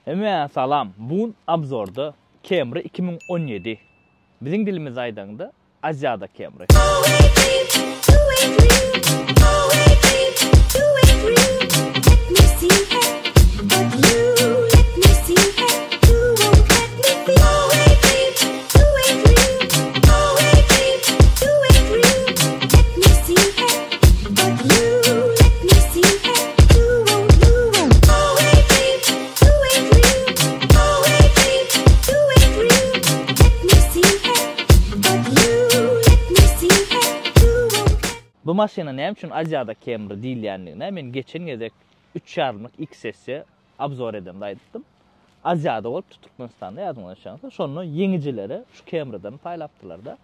Hemmäňe salam. Bu gün obzorda Camry 2017. Biziň dilimizde aýdaňda Aziada Camry. Bu maşyna näme üçin Aziada Camry diýilýändigine men geçen gezek üç ýarymlyk XS-e obzor edemde aýdypdym. Aziada bolupdy Türkmenistanda ýadyňyza düşýänse, şonda ýeňijilere şu Camry-dan paýlapdylar-da.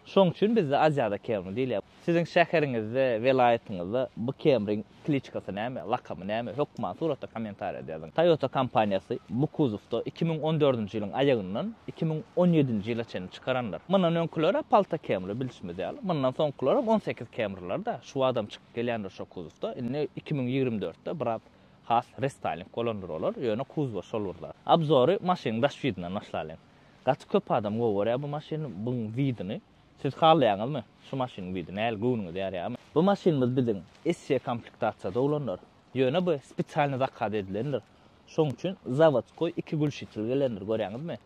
Şoň üçin bizde Aziada Camry diýilýär. Siziň şäheriňizde, welaýatyňyzda bu Camry-iň kliçkasy näme, lakamy näme, hökman suratda kommentariýada ýazyň. Toyota kompaniýasy bu kuzowda 2014-nji ýylyň aýagyndan 2017-nji ýyla çenli çykarandyr. Mundan öňküler-ä palta Camry bilşimiz ýaly, mundan soňkularam 18 Camry-lar-da, şu wagtam çykyp gelýändir şo kuzowda. Indi 2024-de biraz has restaýling bolandyr olar, ýöne kuzow şol bir zat. Obzory maşynyň daş widinden başlalyň. Gaty köp adam gowy görýär bu maşyny, buň widini. Siz halaýaňyzmy şu maşynyň widi näl göwnüňize ýaraýarmy? Bu maşynymyz biziň SE komplektasiýada bolandyr. Ýöne bu spesialny zakaz edilendir. Şoň üçin zawodskoý iki gülşitil gelendir görýäňizmi?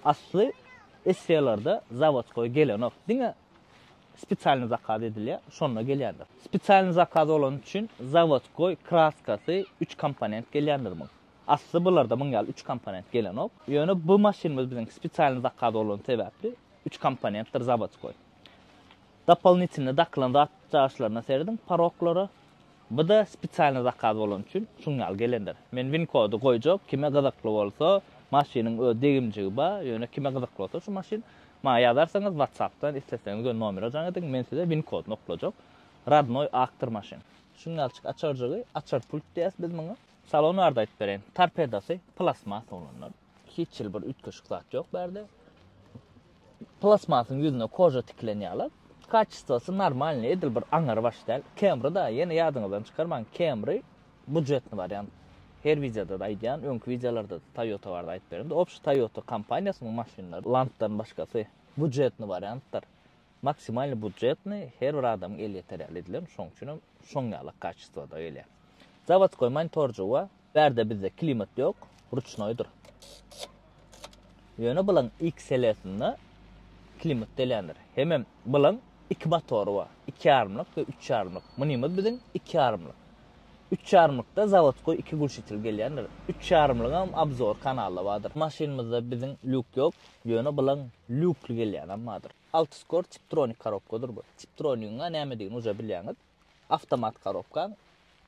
Asly SE-lerde zawodskoý gelenok. Diňe spesialny zakaz edilýär, şonda gelýändir. Spesialny zakaz bolany üçin zawodskoý kraskasy üç komponent gelýändir muň. Asly bularda muň ýaly üç komponent gelenok. Ýöne bu maşynymyz biziň spesialny zakaz bolany sebäpli üç komponentdir zawodskoý. Dopolnitelny dakylan zat jaşlaryna serediň, paroklara. Bu-da spesialny zakaz bolany üçin şuň ýaly gelendir. Men win kody goýjak, kime gyzykly bolsa, maşynyň öz degimjigi bar, ýöne kime gyzykly bolsa şu maşyn, maňa ýazarsyňyz whatsappdan, isleseňiz göni nomere jaň ediň, men size win kodyny oklajak. Radnoý akdyr maşyn. Şuň ýalyçyk açarjygy, açar pult diýýäs biz muňa. Salon barada aýdyp bereýin. Torpedasy plasmas oglanlar. Hiç hili bir üýtgeşik zat ýok bärde. Plasmasyň ýüzüne koža tikilen ýaly. Kaçestwasy normalny, edil bir aňyr baş däl. Camry da ýene ýadyňyzdan çykarmaň, Camry budjetny wariant. Her wideoda-da aýdýan, öňki wideolarda-da Toyota barada aýdyp berdim. Obşi Toyota kompaniýasynyň maşynlary Landdan başgasy budjetny wariantdyr. Maksimalny budjetny her bir adamyň elýeter ýaly edilen, şoň üçinem şoň ýaly kaçestwada gelýär. Zawodskoý monitorjygy bar. Bärde bizde klimat ýok, ruçnoýdyr. Ýöne bulaň XLS-inde klimat gelýändir. Hemem bulaň iki motory bar. Iki ýarymlyk we üç ýarymlyk. Munymyz biziň iki ýarymlyk. Üç ýarymlykda zawodskoý iki gulşitel gelýändir. Üç ýarymlygyňam obzor kanalda bardyr. Maşynymyzda biziň lýuk ýok, ýöne bulaň lýukly gelýänem bardyr. Alty skor tiptronik korobkadyr bu. Tiptronigiň-ä nämedigini uje bilýäňiz. Awtomat korobkaň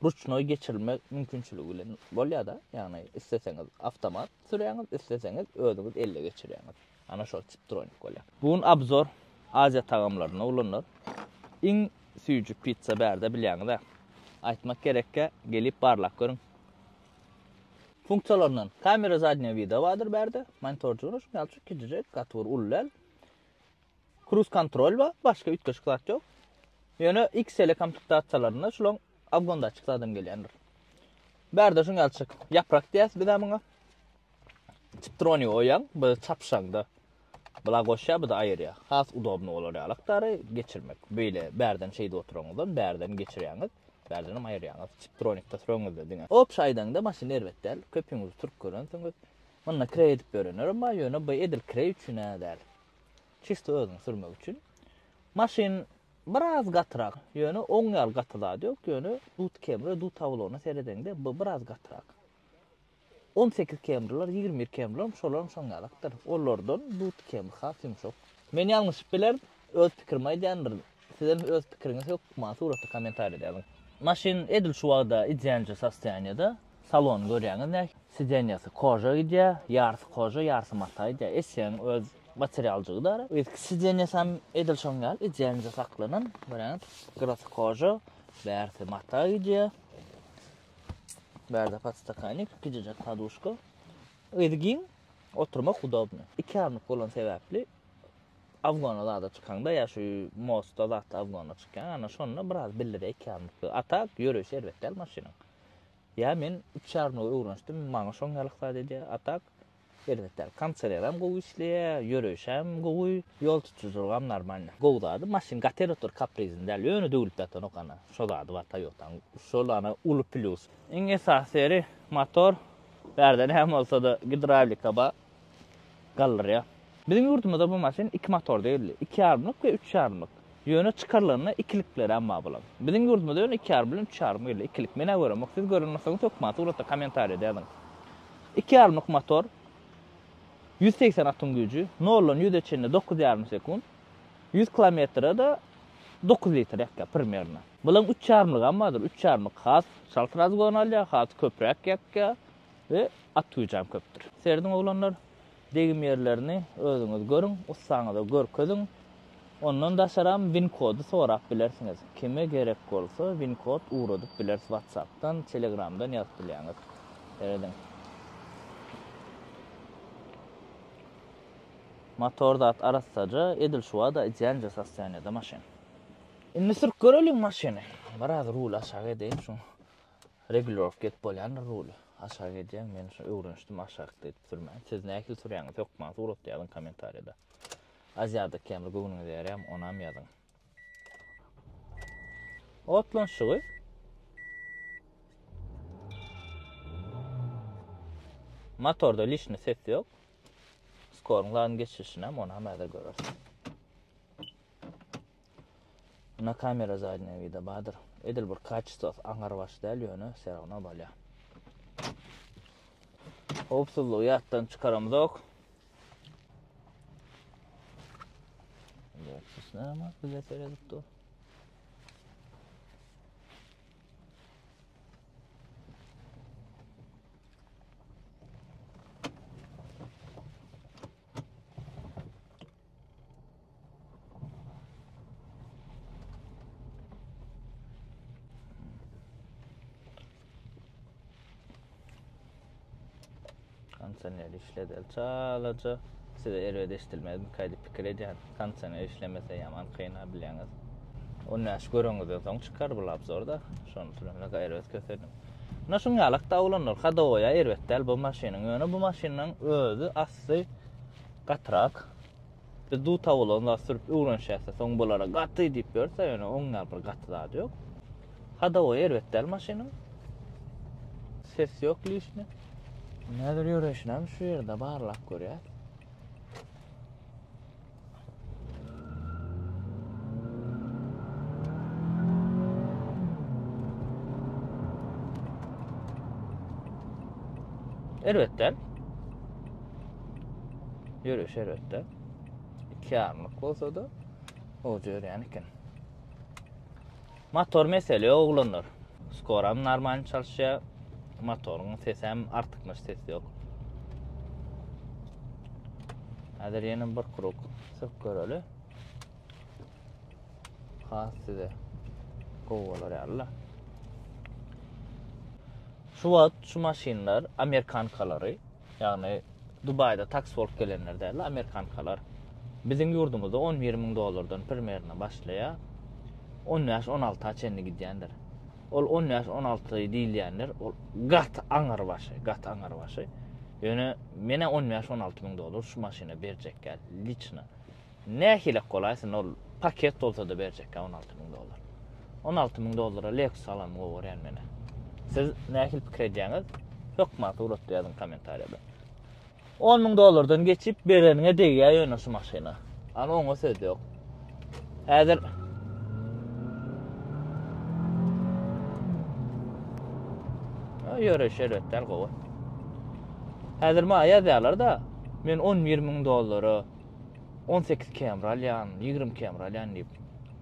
ruçnoý geçirilme mümkinçiligi bilen bolýar-da. Ýagny isleseňiz awtomat sürýäňiz, isleseňiz özüňiz elle geçirýäňiz. Ana şol tiptronik bolýar. Bu gün obzor Aziýa tagamlaryna ulanylar. Iň süýji pitsa bärde bilýäňiz-ä. Aýtmak gerekkä, gelip barlap görüň. Funksiýalaryndan kamera zadnýa vida bardyr bärde. Monitorjygyna şuny ýaly kiçijek, gaty bir uly däl. Kruz kontrol bar, başga üýtgeşik zat ýok. Ýöne XL komplektasiýalarynda şulaň abgon datçik zadam gelýändir. Bärde şuň ýaly çyk. Ýaprak diýäs biz muňa. Tiptroni goýýaň, bu çapyşaňda bula goşýar, bu da aýyrýar. Has udobny bolar ýalak dary geçirmek. Beýle bärden şeýdip oturaňyzdan bärden geçirýäňiz, bärden hem aýyrýaňyz. Tiptronikde süreňizde diňe. Obşi aýdaňda maşyn erbet däl. Köpüňiz sürüp görensiňiz. Munda kireý edip ýörenlerem bar, ýöne bu edil kireý üçin-ä däl. Çisto özüň sürmek üçin. Maşyn biraz gatyrak. Ýöne oň ýaly gaty zat ýok. Ýöne dut Camry, dut Avalona seredeňde bu biraz gatyrak. 18 Camrylar, 21 Camrylar şolaram şoň ýalakdyr. Olardan dut Camry has ýumşak. Men ýalňyşyp bilerin. Öz pikirimi aýdýandyryn. Sizem öz pikiriňizi hökman suratda kommentariýada ýazyň. Maşyn edil şu wagda idealnyja sostoýaniýada. Salony görýäňiz nähili. Sidenýasy koža gidýär, ýarysy koža, ýarysy mata gidýär. Eşegiň öz materialjygy dara. Yzky sidenýasam edil şoň ýaly idealnyja saklanan. Görýäňiz, gyrasy koža, bärsi mata gidýär. Bärde podstakanik, kiçijek poduşka. Yzy giň, oturmak udobny. Iki ýarymlyk bolan sebäpli Afgana zada çykaňda ýa şu mostda zatda Afgana çykýaň, ana şonda biraz bildirýär iki ýarymlyklygy. A tak ýöreýşi erbet däl maşynyň. Ýa men üç ýarymlyga öwrenişdim, maňa şoň ýaly zat edýär. A tak erbet däl. Kondisionerem gowy işleýär, ýöreýşem gowy, ýol tutujylygam normalny. Gowy zady maşyn gaty erbet bir kaprizny däl, ýöne döwlüp ýatanok ana. Şo zady bar Toyotanyň. Şol ana uly plýus. Iň esasy ýeri motor. Bärde näme bolsa-da gidrawlika bar. Galdyrýar. Biziň ýurdumyzda bu maşyn iki motorda geldi. Iki ýarymlyk we üç ýarymlyk. Ýöne çykarylanda ikiliklerem bar bulaň. Biziň ýurdumyzda ýöne iki ýarym bilen üç ýarym geldi. Ikilik. Men-ä göremok. Siz gören bolsaňyz hökman suratda kommentariýada ýazyň. Iki ýarymlyk motor. 180 atyň güýji. Noldan ýüze çenli dokuz ýarym sekunt. 100 kilometre-de 9 litr ýakýar primerno. Bulaň üç ýarymlygam bardyr. Üç ýarymlyk has çalt razgon alýar, has köpräk ýakýar we at güýjem köpdür. Serediň oglanlar, degim ýerlerini özüňiz görüň, ussaňyza görkeziň. Ondan daşaram win kody sorap bilersiňiz. Kime gerek bolsa win kod ugradyp bileris whatsappdan, telegramdan ýazyp bilýäňiz. Serediň. Motor zat arassaja, edil şu wada idealnyja sostoýaniýada maşyn. Indi sürüp göreliň maşyny. Biraz ruly aşak edeýin şuň. Regulirowka edip bolýandyr ruly. Aşak edýäň, men şu öwrenişdim aşakda edip sürmäni. Siz nähili sürýäňiz hökman suratda ýazyň kommentariýada. Aziada Camry göwnüňize ýaraýarmy onam ýazyň. Otlanyşygy Motorda lişni ses ýok. Skoryň zadyň geçişinem onam häzir göreris. Na kamera zadnýa vida bardyr. Edil bir kaçestwasy aňarbaş däl ýöne все равно bolýar. Howpsuzlygy ýatdan çykaramzok. Lexus näme bize seredip dur. Kondisioner işledeli çalaja. Size erbet eşidilmezmikä diýip pikir edýän. Kondisioner işlemese ýaman kyn-a bilýäňiz. 15 göreňizden soň çykar bu obzorda. Şony bilen erbet kösedim. Muna şuň ýalak da oglanlar hadowoýa erbet däl bu maşynyň. Ýöne bu maşynyň özi asly gatyrak. Biz duta bolan zat sürüp öwrenişäsde soň bulara gaty diýip ýörse ýöne oň ýaly bir gaty zady ýok. Hadowoý erbet däl maşynyň. Ses ýok lişni. Nädir ýöreýşinem şu ýerde barlap görýäs. Erbet däl. Ýöreýiş erbet däl. Iki ýarymlyk bolsa-da, gowja ýörýän eken. Motor mesele ýok oglanlar. Skoram normalny çalyşýar. Motoryň sesem artykmaç ses ýok. Häzir ýene bir kruk sürüp göreli. Has size gowy bolar ýaly. Şu wagt şu maşynlar amerikankalary, ýagny Dubaýda taks bolup gelenler däl-de, amerikankalar. Biziň ýurdumyzda 11 müň dollardan primerno başlaýar. 15-16-a çenli gidýändir. Ol 15-16 diýilýänler, ol gaty aňyrbaşy, gaty aňyrbaşy. Ýöne men-ä 15-16 müň dollar şu maşyna berjekgä, liçno. Nähilek bolaýsyn ol paket bolsa-da berjekgä 16 müň dollar. 16 müň dollara Lexus alanymy gowy görýän men-ä. Siz nähili pikir edýäňiz? Hökman suratda ýazyň kommentariýada. 10 müň dollardan geçip bereniňe degýär ýöne şu maşyna. Ana oňa söz ýok. Häzir Ýöreýiş erbet däl gowy. Häzir maňa ýazýarlar-da, men 11 müň dollara 18 Camry alýan, 20 Camry alýan diýip.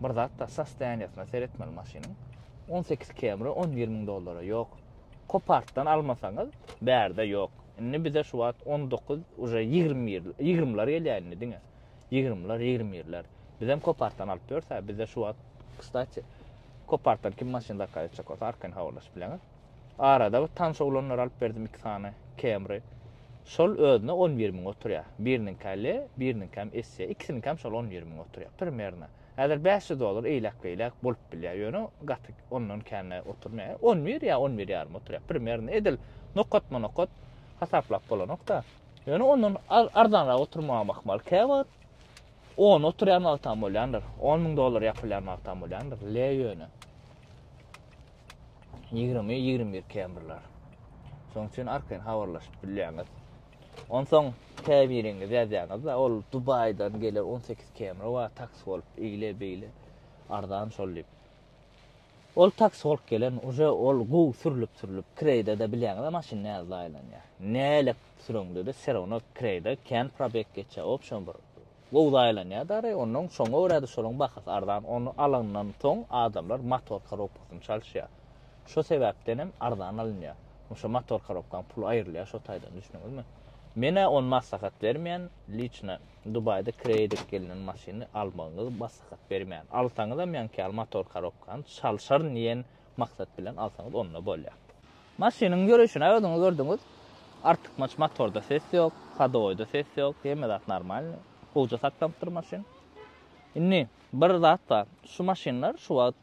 Bir zat-da sostoýaniýasyna seretmeli maşynyň. 18 Camry 11 müň dollara ýok. Kopartdan almasaňyz bärde ýok. Indi bize şu wagt 19 uje 21 20-ler gelýär indi diňe. 20-ler, 21-ler. Bizem Kopartdan alyp ýörse, bizde şu wagt kstati Kopartdan kim maşyn zakaz etjek bolsa arkaýyn habarlaşyp bileňiz. Arada bir tanyş oglanlar alyp berdim iki sany Camry. Şol özüne 11 müň oturýar. Biriniňkä L, biriniňkäm S. Ikisiniňkäm şol 11 müň oturýar. Primerno. Häzir 500 dollar eýläk-beýläk bolup bilýär, ýöne gaty ondan kän-ä oturmaýar. 11 ýa 11 ýarym oturýar. Primerno edil nokatma-nokat hasaplap bolanok-da. Ýöne ondan arzanrak oturmagam ahmal. Käwagt on oturýan wagtam bolýandyr. 10 müň dollar ýapylýan wagtam bolýandyr. Le ýöne. 20, 21 Camrylar. Şonuň üçin arkaýyn habarlaşyp bilýäňiz. Onsoň käbiriňiz ýazýaňyz-da, ol Dubaýdan gelen 18 Camry bar, taksi bolup eýle-beýle arzan şol diýip. Ol taksi bolup gelen, uje ol gowy sürlüp-sürlüp, kireýde-de bilýäňiz-ä maşyn näle zaýalanýar. Näle süreňde-de все равно kireýde kän probeg geçýär, obşem bir gowy zaýalanýar dary, onnoň şoňa görä-de şolaň bahasy arzan. Ony alandan soň adamlar motor korobkasyny çalyşýar. Şo sebäpdenem arzan alynýar. Şo motor korobkaň puly aýrylýar şo taýdan, düşündiňizmi? Men-ä ony maslahat bermeýän, liçno Dubaýda kireý edip gelinen maşyny almagyňyzy maslahat bermeýän. Alsaňyzam ýaňky ýaly motor korobkany çalşaryn diýen maksat bilen alsaňyz onda bolýar. Maşynyň ýöreýşini özüňiz gördüňiz. Artykmaç motorda ses ýok, hodowoýda ses ýok, hemme zat normalny. Gowja saklanypdyr maşyn. Indi bir zat bar. Şu maşynlar şu wagt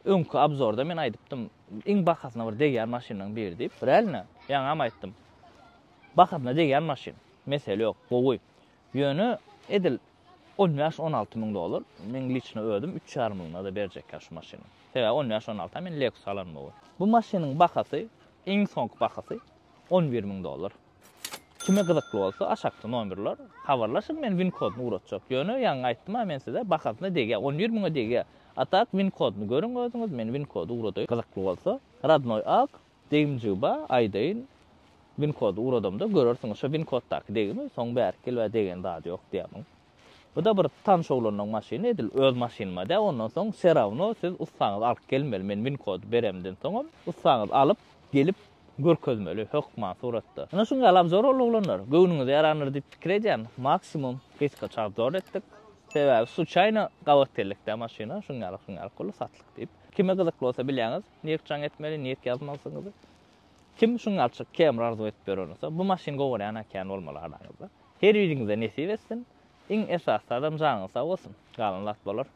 öňki obzorda men aýdypdym, iň bahasyna bir degýän maşynlaryň biri diýip. Realno, ýaňam aýtdym. Bahasyna degýän maşyn. Mesele ýok, gowy. Ýöne edil 15-16 müň dollar, meň liçno özüm üç ýarym müňüne-de berjekkä şu maşyny. Sebäbi 15-16 men Lexus alan gowy. Bu maşynyň bahasy, iň soňky bahasy 11 müň dollar. Kime gyzykly bolsa aşakda nomerler, habarlaşyň men win kodyny ugratjak. Ýöne ýaňy aýtdym-a men size bahasyna degýär, 11 müňe degýär. A tak win kodyny görüň özüňiz, men win kody ugradaýyn gyzykly bolsa. Radnoý ak, Degimjigi bar, aýdaýyn. Win kody ugradamda görersiňiz şo win koddaky degimi, soň bärik gelibä degen zady ýok diýýärmiň. Bu-da bir tanyş oglanyň maşyny, edil öz maşynyma däl, ondan soň serawno siz ussaňyzy alyp gelmeli, men win kody beremden soňam ussaňyzy alyp gelip görkezmeli hökman suratda. Ine şuň ýaly obzor boldy oglanlar. Göwnüňize ýarandyr diýip pikir edýän. Maksimum gysgaça obzor etdik. Sebäbi sluçaýno gabat geldik-dä maşyna, şuň ýaly şuň ýaly boldy satlyk diýip. Kime gyzykly bolsa bilýäňiz. Nirk jaň etmeli, nirk ýazmalysyňyzy. Kim şuň ýaly Camry arzuw edip ýören bolsa, bu maşyny gowarýan kän bolmaly araňyzda. Her biriňize nesip etsin. Iň esasy zadam janyňyz sag bolsun. Galan zat bolar.